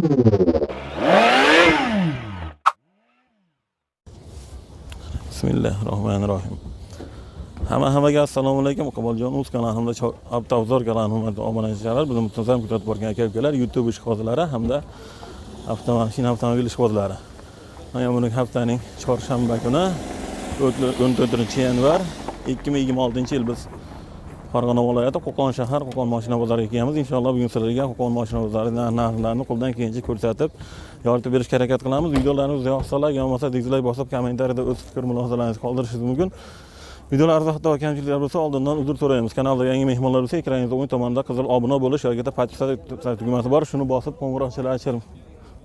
Bismillahirrohmanirrohim. Hammaga assalomu alaykum. Iqboljon Uz kanalimda Avtoobzor kanalimda obunachilar, bizni muntazam kuzatib borgan aka-ukalar, YouTube ishqibozlari hamda avtomashina, avtomobil ishqibozlari. Mana buni haftaning chorshanba kuni 14 yanvar 2026-yil biz Farg'ona viloyati Qo'qon shahar Qo'qon mashina bozoriga kelganmiz. Inshaalloh bugun sizlarga Qo'qon mashina bozori narxlarini qo'ldan kelgancha ko'rsatib, yoritib berishga harakat qilamiz. Videolarimiz yoqsa like, bo'lmasa dislike bosib, kommentariyada o'z fikr mulohazalaringizni qoldirishingiz mumkin. Videolarimizda xato va kamchiliklar bo'lsa, oldindan uzr so'raymiz. Kanalda yangi mehmonlar bo'lsa, ekraningizda o'ng tomonda qizil obuna bo'lish yoki подписаться tugmasi bor. Shuni bosib qo'ng'iroqchalar ochib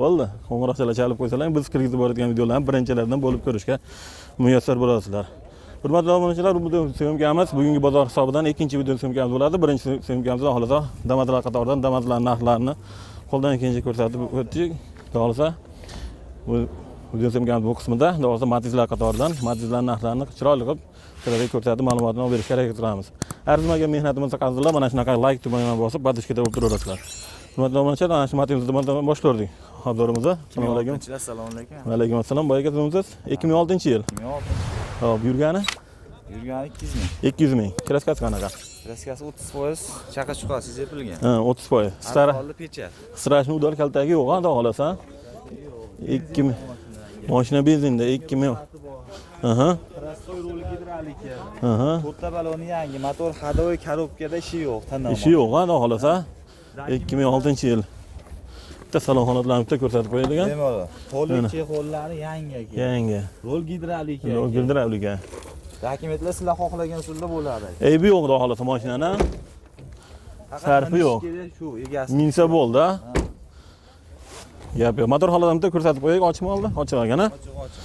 bo'ldi. Qo'ng'iroqchalar chalib qo'ysalar, biz kirgizib boradigan videolarni birinchilardan bo'lib ko'rishga muyassar bo'lasizlar. Hurmatli obunachilar, bu video syomkamiz bugungi bozor hisobidan ikkinchi video syomkamiz bo'ladi. Birinchi syomkamizda xohlasa Damaslar qatoridan Damaslar narxlarini qo'ldan kelgancha ko'rsatib o'tdik. Xohlasa bu video syomkamiz bu qismida xohlasa Matizlar qatoridan Matizlar narxlarini chiroyli qilib sizlarga ko'rsatib, ma'lumotni olib berishga harakat qilamiz. Arzimagan mehnatimizni qadrlab, mana shunaqa like tugmasini bosib, поддержка da bo'lib turaverasizlar. Hurmatli obunachilar, mana shu Matizimizdan boshladik obzorimizni. Assalomu alaykum. Assalomu alaykum. Va alaykum assalom. Boy aka, tuzukmisiz? 2006-yil. 2006. Xo'p, yurgani? Yurgani 200 ming. 200 ming. Краска si qanaqa? Краска si 30% chaqa chuqasi sepilgan. Ha, 30%. Stara Arqonli pechat. Страшный удар kaltagi yo'q, xudo xohlasa. 2000 mashina benzinda 2000. Aha. Простой rul gidravlika. Aha. To'rtta baloni yangi, motor ходовой коробка da ishi yo'q, tanlama. Ishi yo'q, xudo xohlasa. 2006-yil. Bitta salon holatlarini bitta ko'rsatib qo'yadigan. Bemalol. Mana. Qo'llik чехол lari yangi aka. Yangi. Rul gidravlika. Rul gidravlika. Dokumentlar sizlar xohlagan usulda bo'ladi. Aybi yo'q, xudo xohlasa mashinani. Faqat Sarfi minish yo'q. kerak shu egasi. Minsa bo'ldi, ha? Gap yo'q. Motor holatini bitta ko'rsatib qo'yaylik. Ochib oldi. Ochiq ekan, ha? Ochiq, ochiq.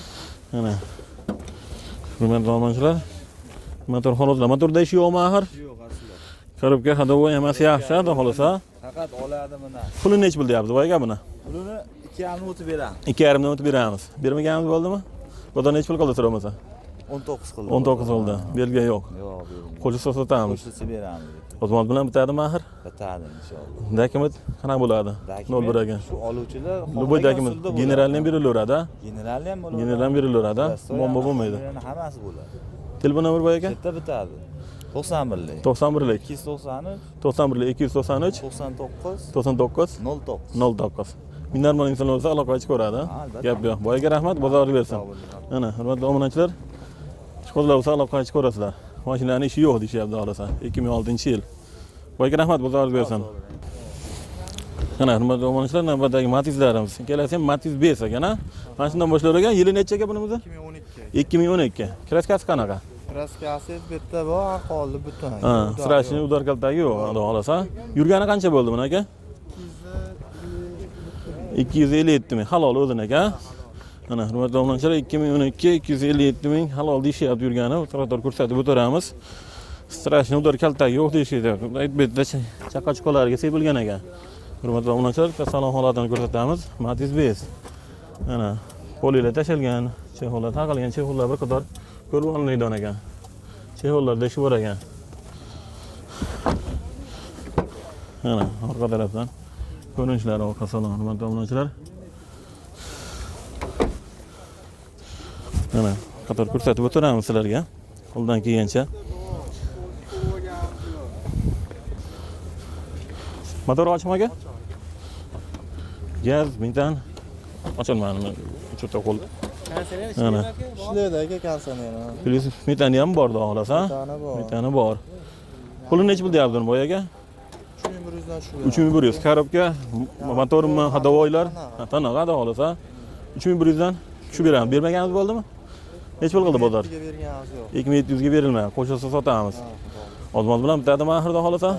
Mana. Hurmatli obunachilar, motor holatlar. Motorda ishi yo'qmi axir? Yo'q aslida. Коробка ходовой hammasi yaxshi, xudo xohlasa. Faqat oladi buni. Puli nechi pul deyapti boy aka buni? Pulini 2,5 o'tib beramiz. 2,5 dan o'tib beramiz. Bermaganimiz bo'ldimi? Bozor nechi pul qildi so'ramasa? 19 qildi. 19 qildi. Belga yo'q. Yo'q, bermaydi. Qo'shilsa sotamiz. Qo'shilsa beramiz. Xizmat bilan bitadimi axir? Bitadi inshaalloh. Dokument qanaqa bo'ladi? Dokument 01 aka. Shu oluvchilar Любой xohlagan dokument usulda bo'ladi. Generalni ham berilaveradi, a? Generalni ham bo'ladi. General ham berilaveradi, a? Простой Muammo ham, bo'lmaydi. hammasi bo'ladi. Telefon nomer boy aka? Bitta bitadi. 91lik. 91lik. 293 91lik 293 99 99 09. 09. Ming normal insonlar bo'lsa aloqa ko'radi. Ha, albatta. Gap yo'q. Boyga rahmat, bozor bersin. Sog' bo'ling. Mana, hurmatli obunachilar, ishqibozlar bo'lsa aloqa ko'rasizlar. Mashinani ishi yo'q deyishyapti xohlasa. 2006-yil. Boyga rahmat, bozor bersin. Mana, hurmatli obunachilar, navbatdagi Matizlarimiz. Ikkalasi ham Matiz 5 ekan, ha? Mana shundan boshlar ekan. Yili necha aka bunimiz? 2012. 2012. Краска si qanaqa? Краска si bitta bor, qoldi butun. Ha, страшный удар kaltagi yo'q, xudo xohlasa. Yurgani qancha bo'ldi buni aka? 257 ming. Halol o'zini aka. Mana, hurmatli obunachilar, 2012 257 ming halol deyishyapti yurgani. Traktor ko'rsatib o'tiramiz. Страшный удар kaltagi yo'q deyishyapti. Bu yerda chaqa chuqalarga sepilgan ekan. Hurmatli obunachilar, bitta salon holatini ko'rsatamiz. Matiz 5. Mana polilar tashalgan, чехол lar taqilgan, чехол lar bir qator ko'rib olinadigan ekan. Чехол larda ishi bor ekan. Mana orqa tarafdan ko'rinishlari orqa salon, hurmatli obunachilar. Mana qator ko'rsatib o'tiramiz sizlarga qo'ldan kelgancha. Motor ochiqmi aka? Gaz, metan ochilmadi. Uchta qo'l. Mana. Ishlaydi aka konditsioner. Plyus metani ham bor, xohlasa. Metani bor. Metani bor. Puli nechi pul deyapti boy aka? 3100 dan tushib. 3100. Коробка, motormi, ходовойlar? Tanaqa, xudo xohlasa. 3100 dan tushib beramiz. Bermaganimiz bo'ldimi? Nechi pul qildi bozor? Berganimiz yo'q. 2700 ga berilmaydi. Qo'shilsa sotamiz. Ozmoz bilan bitadimi axir, xudo xohlasa?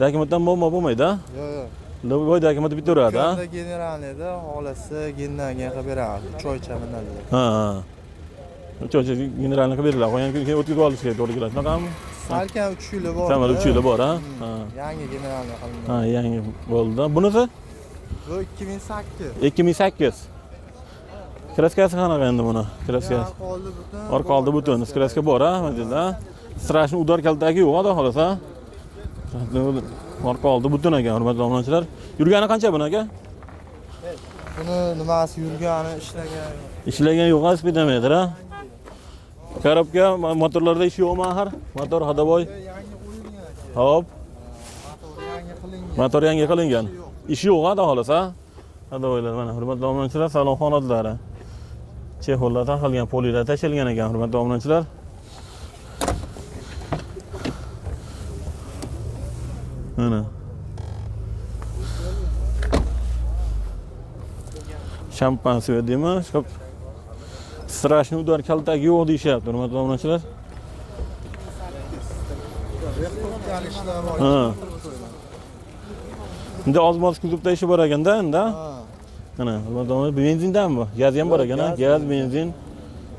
Dokumentdan muammo bo'lmaydi, a? Yo'q, yo'q. Любой dokument bitaveradi, a? Kunda generalniyda xohlasa gendan gen qilib beramiz. 3 oycha minadi. Ha. 3 oycha generalni qilib beriladi. Qolgan keyin o'tkazib olish kerak, to'g'ri keladi. Shunaqami? Salkam 3 yili bor. Salkam 3 yili bor, ha? Ha. Yangi generalniy qilingan. Ha, yangi bo'ldi. Bunisi Bu 2008. 2008. Краска si qanaqa endi buni? Краска si. Orqa oldi butun. Orqa oldi butun. Краска bor, ha, mana Страшный удар kaltagi yo'q, xudo xohlasa. Orqa oldi butun ekan, hurmatli obunachilar. Yurgani qancha buni aka? Buni nimasi yurgani, ishlagani yo'q. Ishlagan yo'q, spidometr ha. Korobka motorlarda ishi yo'qmi axir? Motor ходовой. Yangi qo'yilgan aka. Hop, Motor yangi qilingan. Motor yangi qilingan. Ishi yo'q, ha, xolos ha. Ходовой lar mana, hurmatli obunachilar, salon holatlari. Чехол lar taqilgan, polilar tashlangan ekan, hurmatli obunachilar. Mana. Шампан свет deymi? Shop страшный удар kaltagi yo'q deyishyapti, hurmatli obunachilar. Rextovkali ishlar bor. Ha. Endi oz-moz kuzovda ishi bor ekanda endi. Ha. Mana, hurmatli obunachilar, benzindami bu? Gazi ham bor ekan, ha? Gaz, benzin.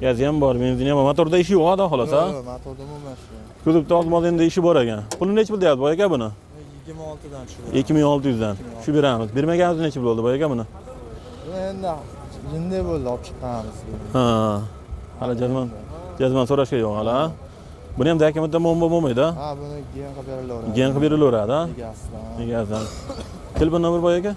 Gazi ham bor, benzini ham bor. Motorda ishi yo'q, xudo xohlasa. Yo'q, motorda umuman ishi yo'q. Kuzovda oz-moz endi ishi bor ekan. Puli nechi pul deyapti boy aka buni? 26 dan tushib. 2600 dan. Shu beramiz. Bermaganimiz nechi pul bo'ldi boy aka buni? Buni endi jinday bo'ldi olib chiqqanimiz. Ha. Hali jazman so'rashga yo'q hali, ha? Buni ham dokumentda muammo bo'lmaydi, ha? Ha, buni gen qilib berilaveradi. Gen qilib berilaveradi, ha? Egasidan. Egasidan. Telefon nomer boy aka?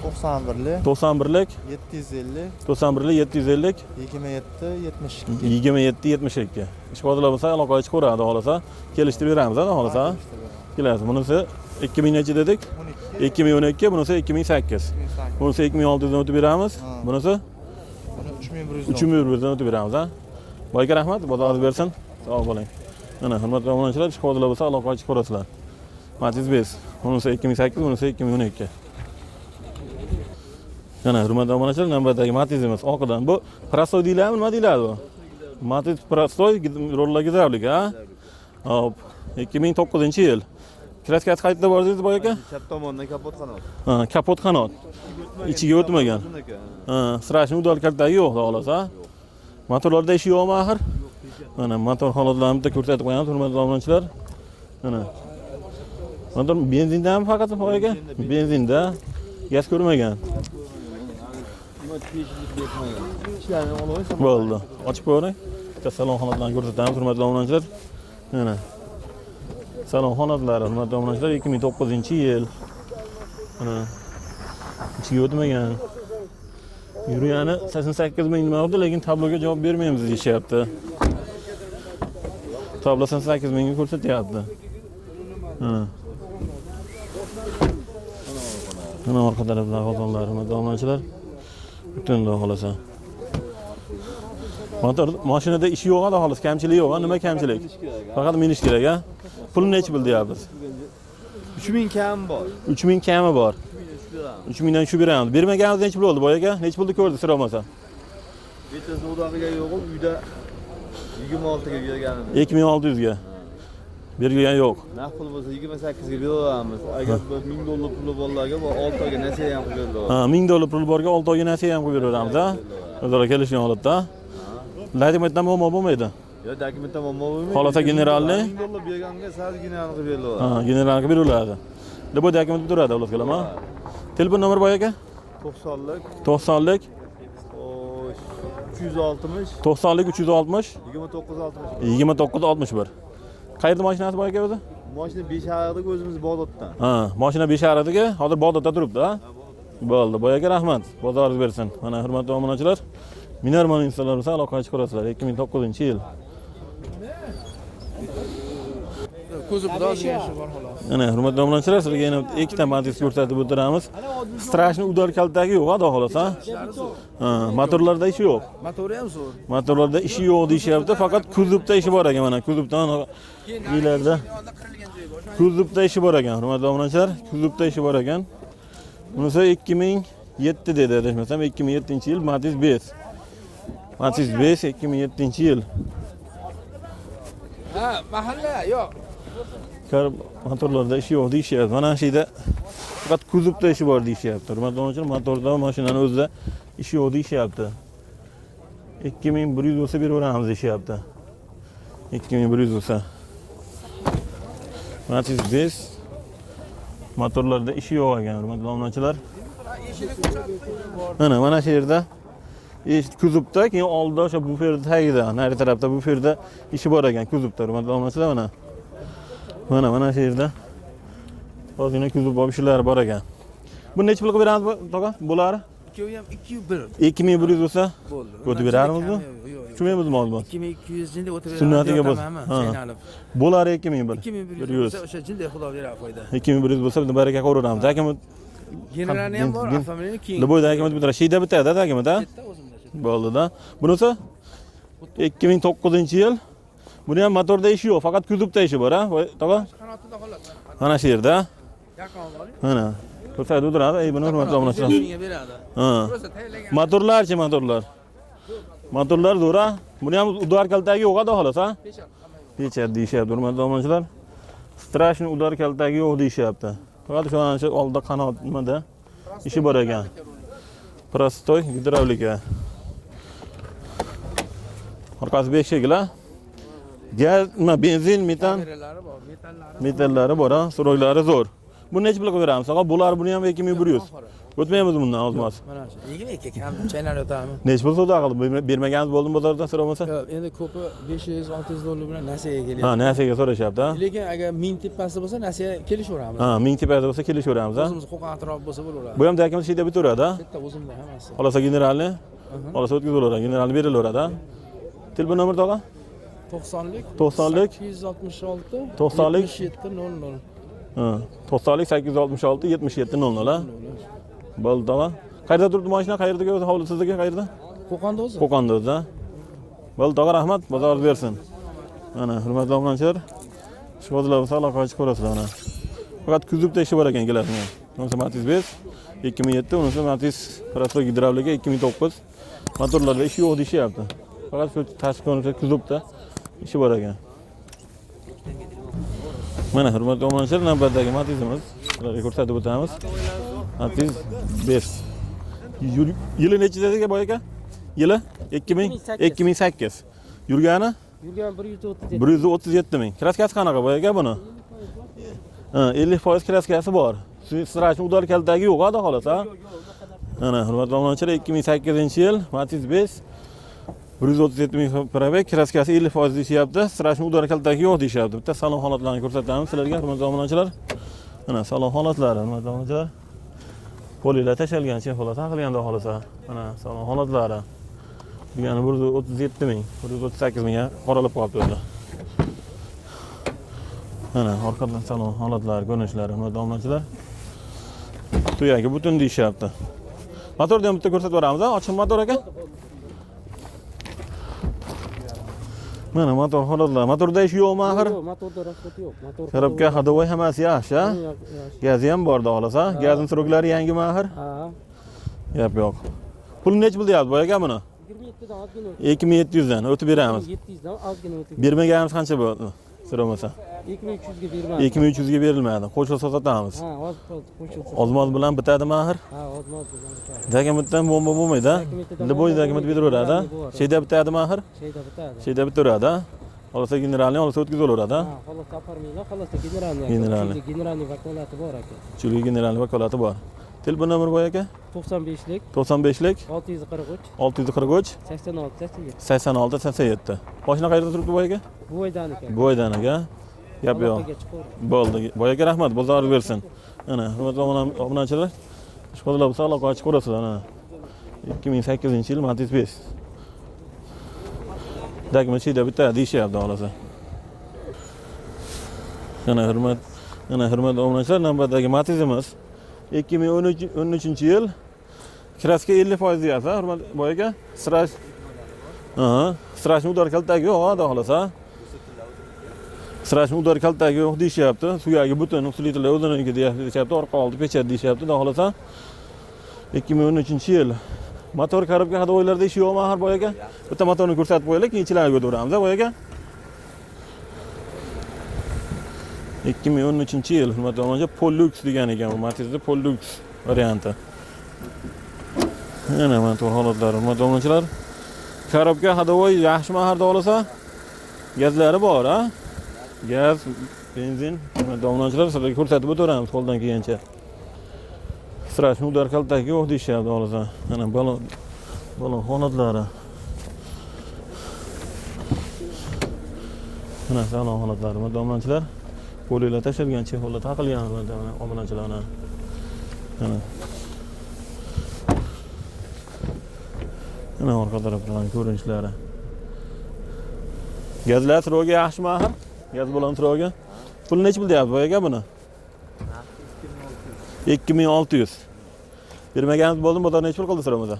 91lik 91lik 750 91lik 750 27 72. 27 72. Ishqibozlar bo'lsa aloqaga chiqaveradi xohlasa. Kelishtirib beramiz, ha, xohlasa. Kelasiz. Bunisi 2000 nechi dedik? 12. 2012, bunisi 2008. Bunisi 2600 dan o'tib beramiz. Ha. Bunisi Buni 3100 dan. 3100 dan o'tib beramiz, ha. Boy aka rahmat, bozoringiz bersin. Sog' bo'ling. Mana hurmatli obunachilar, ishqibozlar bo'lsa aloqaga chiqaverasizlar. Matiz 5. Bunisi 2008, bunisi 2012. Mana hurmatli obunachilar, navbatdagi Matizimiz oqidan. Bu простой deyiladimi, nima deyiladi bu? Matiz простой, rolla gidravlik, ha? Hop, 2009-yil. Краска si qayerda bor dedingiz, boy aka? Chap tomondan kapot qanot. Ha, kapot qanot. Ichiga o'tmagan. Ha, страшный удар kaltagi yo'q, xolos, ha? Motorlarda ishi yo'qmi axir? Mana motor holatlarini bitta ko'rsatib qo'yamiz, hurmatli obunachilar. Mana. Motor benzindami faqat, boy aka? Benzinda. Gaz ko'rmagan. Ishlarni olaversa. Bo'ldi. Ochib ko'ring. Bitta salon holatlarini ko'rsatamiz, hurmatli obunachilar. Mana. Salon holatlari, hurmatli obunachilar, 2009-yil. Mana. Ichiga o'tmagan. Yurgani 88 ming nima bo'ldi, lekin tabloga javob bermaymiz deyishyapti. Tablo 88 mingga ko'rsatyapti. Mana. Mana orqa tarafdagi xonadonlar, hurmatli obunachilar. Butun xudo xohlasa. Motor mashinada ishi yo'q, xudo xohlasa, kamchilik yo'q, ha? Nima kamchilik? Faqat minish kerak, ha? Puli nechi pul deyapmiz? 3000 kam bor. 3000 kami bor. 3000 dan shu beramiz. Bermaganimiz nechi pul bo'ldi, boy aka? Nechi pulni ko'rdi sir olmasa? Bitta savdo qilgan yo'q, uyda 26 ga berganimiz. 2600 ga. Berilgan yo'q. Naqd pul bo'lsa 28 ga beraveramiz. Agar bir 1000 dollar puli borlarga bu 6 oyga nasiya ham qilib berilaveradi. Ha, 1000 dollar pul borga 6 oyga nasiya ham qilib beraveramiz, ha? O'zaro kelishgan holatda. Dokumentdan muammo bo'lmaydi. Yo, dokumentda muammo bo'lmaydi. Xohlasa generalni? 1000 dollar berganga sal general qilib berilaveradi. Ha, general qilib beraveradi. Любой dokument turadi, avlodkalar, ha? Telefon nomer boy aka? 90lik 90lik xo'sh 360 90lik 360 29 60. 29 61. Qayerda mashinasi boy aka o'zi? Mashina Beshariqdagi, o'zimiz Bag'doddan. Ha, mashina Beshariqdagi, hozir Bag'dodda turibdi, ha? Bo'ldi. Boy aka rahmat. Bozoringiz bersin. Mana hurmatli obunachilar, minarman insonlar bo'lsa aloqaga chiqarasizlar. 2009-yil. Kuzovda ozgina ishi bor xolos. Mana hurmatli obunachilar, sizlarga yana ikkita Matiz ko'rsatib o'tiramiz. Страшный удар kaltagi yo'q, xudo xohlasa. Ha, motorlarda ishi yo'q. Motori ham zo'r. Motorlarda ishi yo'q deyishyapti, faqat kuzovda ishi bor ekan mana kuzovdan ilerida. Kuzovda ishi bor ekan, hurmatli obunachilar, kuzovda ishi bor ekan. Bunisi 2007 dedi, adashmasam 2007-yil Matiz 5. Matiz 5 2007-yil. Ha, mahalla yo'q. Kar motorlarda ishi yo'q deyishyapti. Mana shu yerda faqat kuzovda ishi bor deyishyapti. Hurmatli obunachilar, motorda va mashinani o'zida ishi yo'q deyishyapti. 2100 bo'lsa beraveramiz deyishyapti. 2100 bo'lsa. Matiz 5 motorlarda ishi yo'q ekan, hurmatli obunachilar. Mana shu yerda eshik kuzovda, keyin oldida o'sha buferni tagida, nari tarafda buferda ishi bor ekan kuzovda, hurmatli obunachilar, mana. Mana shu yerda ozgina kuzov bor ishlari bor ekan. Buni nechi pul qilib beramiz bu tog'a? Bulari? Ikkovi ham 201 2100 bo'lsa bo'ldi. O'tib berarmizmi? Yo'q, yo'q. Tushmaymiz ozmoz. 2200 jinday o'tib beramiz. Sunnatiga bo'lsa. Ha. Chaynalib. Bulari 2100. 2100 bo'lsa o'sha jinday xudo beradi foyda. 2100 bo'lsa biz baraka qilaveramiz. Aka Generalni ham bor, avtomobilni keyin. Любой dokument bitiradi. Shiyda bitadi dokument, ha? Bitta o'zimda. Bo'ldi-da. Bunisi 2009-yil. Buni ham motorda ishi yo'q, faqat kuzovda ishi bor, ha? Voy, tog'a. Qanotida xolos. Mana shu yerda. Yaqin oling. Mana. Ko'rsatib o'tiradi. Ey, buni hurmatli obunachilar. Shunga beradi. Ha. Rosa tayyorlagan. Motorlarchi, motorlar. Motorlar zo'r, ha? Buni ham удар kaltagi yo'q, xudo xohlasa, ha? Pechat deyishyapti, hurmatli obunachilar. Страшный удар kaltagi yo'q deyishyapti. Faqat shu ana shu oldida qanot nimada ishi bor ekan. Простой gidravlika. Orqasi 5 shekil, Gaz, nima, benzin, metan, Kameralari bor, metallari. metallari bor, ha? Срок lari zo'r. Buni nechi pul qilib beramiz? Og'a, bular buni ham 2100. O'tmaymiz bundan ozmoz. Mana shu. 22 kam chaynalib yotamiz. Nechi pul savdo qilib bermaganimiz bo'ldimi bozorda so'ramasa? Yo'q, endi ko'pi 500, 600 dollar bilan nasiyaga kelyapti. Ha, nasiyaga so'rashyapti, ha? Lekin agar 1000 tepasi bo'lsa nasiya kelishaveramiz. Ha, 1000 tepasida bo'lsa kelishaveramiz, ha? O'zimiz Qo'qon atrofi bo'lsa bo'laveradi. Bu ham dokument shiyda bitaveradi, ha? Bitta o'zimda hammasi. Xohlasa generalni, xohlasa o'tkazaveradi, generalni berilaveradi, ha? Telefon nomer tog'a? 90lik 90lik 866 90lik 77 00. Ha, 90lik 866 77 00, ha? Bo'ldi tog'a. Qayerda turibdi mashina? Qayerdagi o'zi hovli sizniki qayerda? Qo'qonda o'zi. Qo'qonda o'zi, ha? Bo'ldi tog'a, rahmat, bozor bersin. Mana hurmatli obunachilar, ishqibozlar bo'lsa aloqaga chiqib ko'rasizlar mana. Faqat kuzovda ishi bor ekan ikkalasini ham. Unisi Matiz 5 2007, unisi Matiz Простой gidravlika 2009. Motorlarda ishi yo'q deyishyapti. Faqat shu tashqi ko'rinishda kuzovda ishi bor ekan. Mana hurmatli obunachilar, navbatdagi Matizimiz. Sizlarga ko'rsatib o'tamiz. Matiz 5. Yili nechi dedik boy aka? Yili 2000 2008. Yurgani Yurgan 137. 137 ming. Kraskasi qanaqa boy aka buni? Ha, 50% kraskasi bor. Страшный удар kaltagi yo'q, xudo xohlasa. Ha? Mana hurmatli obunachilar, 2008-yil Matiz 5 137 ming пробег, kraskasi 50% deyishyapti. Страшный удар kaltagi yo'q deyishyapti. Bitta salon holatlarini ko'rsatamiz sizlarga, hurmatli obunachilar. Mana salon holatlari, hurmatli obunachilar. Poliylar tashalgan, чехол lar taqilgan xudo xohlasa. Mana salon holatlari. Degani 137 ming, 138 mingga qoralab qolibdi o'zi. Mana orqadan salon holatlari, ko'rinishlari, hurmatli obunachilar. Tuyagi butun deyishyapti. Motorni ham bitta ko'rsatib yuboramiz, ha? Ochiq motor aka. Mana motor holatlari. Motorda ish yo'qmi axir? Yo'q, motorda расход yo'q. Motor Коробка ходовой hammasi yaxshi, ha? Yaxshi. Gazi ham bor xohlasa. Gazni срок lari yangimi axir? Ha. Gap yo'q. Pul nechi pul deyapti boy aka buni? 27 dan ozgina o'tib. 2700 dan o'tib beramiz. 700 dan ozgina o'tib. Bermaganimiz qancha bo'ldi? So'ramasa. 2300 ga bermadi. 2300 ga berilmadi. Qo'shilsa sotamiz. Ha, hozir qo'shilsa. Ozmoz bilan bitadimi axir? Ha, ozmoz bilan bitadi. Dokumentdan bomba bo'lmaydi, ha? Dokumentdan Любой bomba dokument bo'lmaydi. beraveradi, ha? Bor. Sheyda bitadimi axir? Sheyda bitadi. Sheyda bitaveradi, ha? Xohlasa generalni, xohlasa o'tkazaveradi, ha? Ha, xohlasa aparmaylar, xohlasa generalniy. Generalniy. Generalniy vakolati bor aka. Chunki generalni vakolati bor. Telefon nomer boy aka? 95lik 95lik 643 643 86 87. 86 87. Mashina qayerda turibdi boy aka? Buvaydan aka. Bo'ydan aka. Gap yo'q. Aloqaga chiqaveradi. Bo'ldi. Boy aka rahmat, bozor bersin. Mana hurmatli obunachilar, ishqibozlar bo'lsa aloqaga chiqaverasizlar ana. 2008-yil Matiz 5. Dokument shiyda bitta deyishyapti xohlasa. Mana hurmatli obunachilar, navbatdagi Matizimiz 2013-yil kraska 50% deyapti, ha, hurmatli boy aka. Страш Aha, страшный удар kaltagi yo'q, xudo xohlasa. Страшный удар kaltagi yo'q deyishyapti. Suyagi butun усилитель lar o'ziniki deyishyapti. Orqa oldi pechat deyishyapti, xudo xohlasa. 2013-yil. Motor коробка ходовой larda ish yo'qmi axir boy aka? Bitta motorni ko'rsatib qo'yaylik, keyin ichilariga o'taveramiz, boy aka. 2013-yil, hurmatli obunachilar, Pollux degan ekan bu Matizda Pollux varianti. Mana motor holatlari, hurmatli obunachilar. Коробка ходовой yaxshimi axir xohlasa? Gazlari bor, ha? Gaz, benzin, hurmatli obunachilar, sizlarga ko'rsatib o'taveramiz qo'ldan kelgancha. Страшный удар kaltagi yo'q deyishyapti xohlasa. Mana balon holatlari. Mana salon holatlari, hurmatli obunachilar. Poliylar tashalgan, чехол lar taqilgan, hurmatli obunachilar. Mana. Mana. Mana orqa tarafdan ko'rinishlari. Gazlar turogi yaxshimi axir? Gaz bilan turogi. Pul nechi pul deyapti boy aka buni? 2600. Bermaganimiz bo'ldi, bozor nechi pul qildi so'ramasa?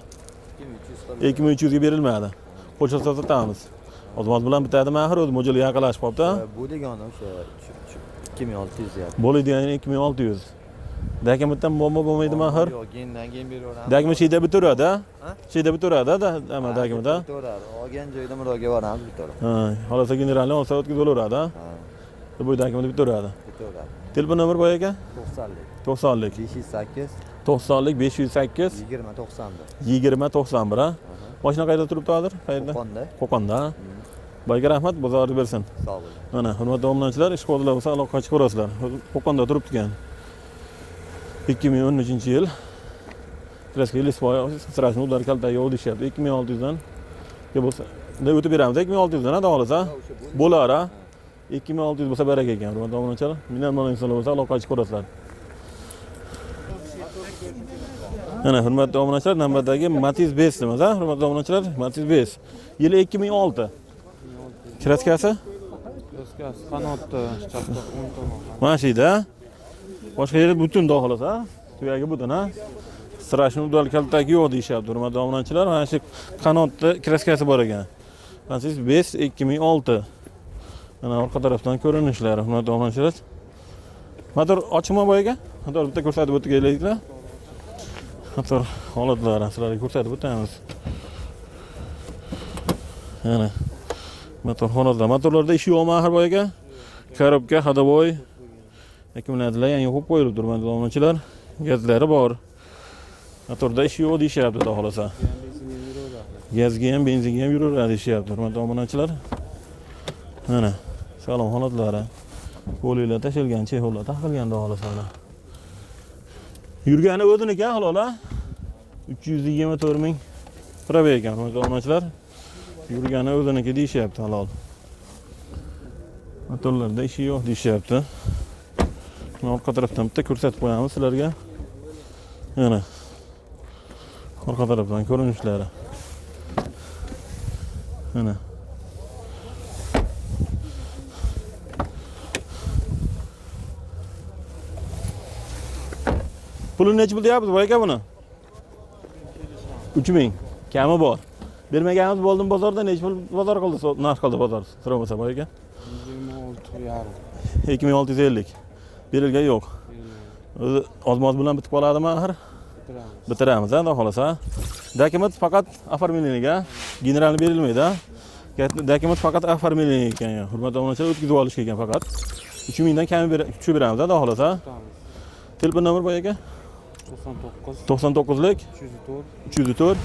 2300 ga berilmadi. Qo'sha sotamiz. Ozmoz bilan bitadimi axir o'zi mo'ljalga yaqinlashib qolibdi. Bu degani o'sha 2600 deyapti. Bo'ladigan 2600. Dokumentdan muammo bo'lmaydimi axir? Yo'q, gendan gen beraveramiz. Dokument sheyda bitaveradi, Ha? Sheyda bitaveradi, da, ama dokument, ha? Bitaveradi. Olgan joyda murojaat boramiz, bitaveradi. Ha, xohlasa generalni olsa o'tkazib olaveradi, ha? Ha, Bu dokument bitaveradi. bitaveradi. Telefon nomer boy aka? 90lik 90lik. 508 90lik 508 20 91. 20 91, ha? Mashina qayerda turibdi hozir? Qayerda? Qo'qonda. Qo'qonda. ha? Boyga rahmat, bozorni bersin. Sog' bo'ling. Mana, hurmatli obunachilar, ishqibozlar bo'lsa aloqaga chiqaverasizlar. Qo'qonda turibdi ekan. 2013-yil. Kraska Lisboy sirasini ular kalta yo'q deyishyapti. 2600 dan yo bo'lsa, o'tib beramiz 2600 dan, ha, xohlasa. Bo'lar, ha? 2600 bo'lsa baraka ekan, hurmatli obunachilar. Minnatdor insonlar bo'lsa aloqaga chiqaverasizlar. Mana hurmatli obunachilar, navbatdagi Matiz 5 deymiz, ha, hurmatli obunachilar, Matiz 5. Yili 2006. Kraskasi? Kraskasi qanotda, chapda o'ng tomon. Mana shu yerda. Boshqa yeri butun xudo xohlasa, ha? Tugagi butun, ha? Sirashni udal kaltagi yo'q deyishyapti hurmatli obunachilar. Mana shu qanotda kraskasi bor ekan. Matiz 5 2006. Mana orqa tarafdan ko'rinishlari hurmatli obunachilar. Motor ochiqmi boy aka? Motor bitta ko'rsatib o'tib kelayliklar. Motor holatlarini sizlarga ko'rsatib o'tamiz. Mana motor holatlari. Motorlarda ish yo'qmi axir boy aka? Korobka, ходовой, akkumulyatorlar yangi qo'yib qo'yilibdi hurmatli obunachilar. Gazlari bor. Motorda ish yo'q deyishyapti xudo xohlasa. Gazga ham, benzinga ham yuraveradi deyishyapti hurmatli obunachilar. Mana salon holatlari. Poliylar tashalgan, chexollar taqilgan xudo xohlasa mana. Yurgani o'ziniki halol, ha? 324 ming пробег ekan hurmatli obunachilar. Yurgani o'ziniki deyishyapti halol. Motorlarda ishi yo'q deyishyapti. Mana orqa tarafdan bitta ko'rsatib qo'yamiz sizlarga. Mana orqa tarafdan ko'rinishlari. Mana. Pulini nechi pul deyapmiz boy aka buni? 3000. Kami bor. Bermaganimiz bo'ldimi bozorda nechi pul bozor qildi, narx qildi bozor so'ramasa boy aka? 26,5. 2650. Berilgan yo'q. O'zi ozmoz bilan bitib qoladimi axir? Bitiramiz. Bitiramiz, ha, xudo xohlasa. Dokument faqat оформление ga, generalni berilmaydi, ha? Dokument faqat оформление ekan, ya. Hurmatli obunachilar, o'tkazib olish ekan faqat. 3000 dan kami tushib beramiz, xudo xohlasa. Bitiramiz. Telefon nomer boy aka? 99 99lik 304 304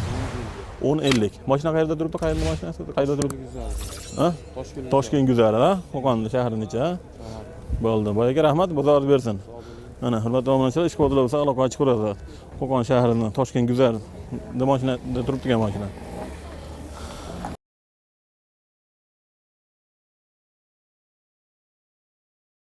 1050. Mashina qayerda turibdi? Qayerda mashinasi? Qayerda turibdi? Guzar. Ha? Toshkent. Toshkent guzari, ha? Qo'qon shahrining ichi, ha? Bo'ldi. Boy aka rahmat, bozor bersin. Mana hurmatli obunachilar, ishqibozlar bo'lsa aloqaga chiqaveradi. Qo'qon shahrining Toshkent guzarida mashinada turibdi ekan mashina.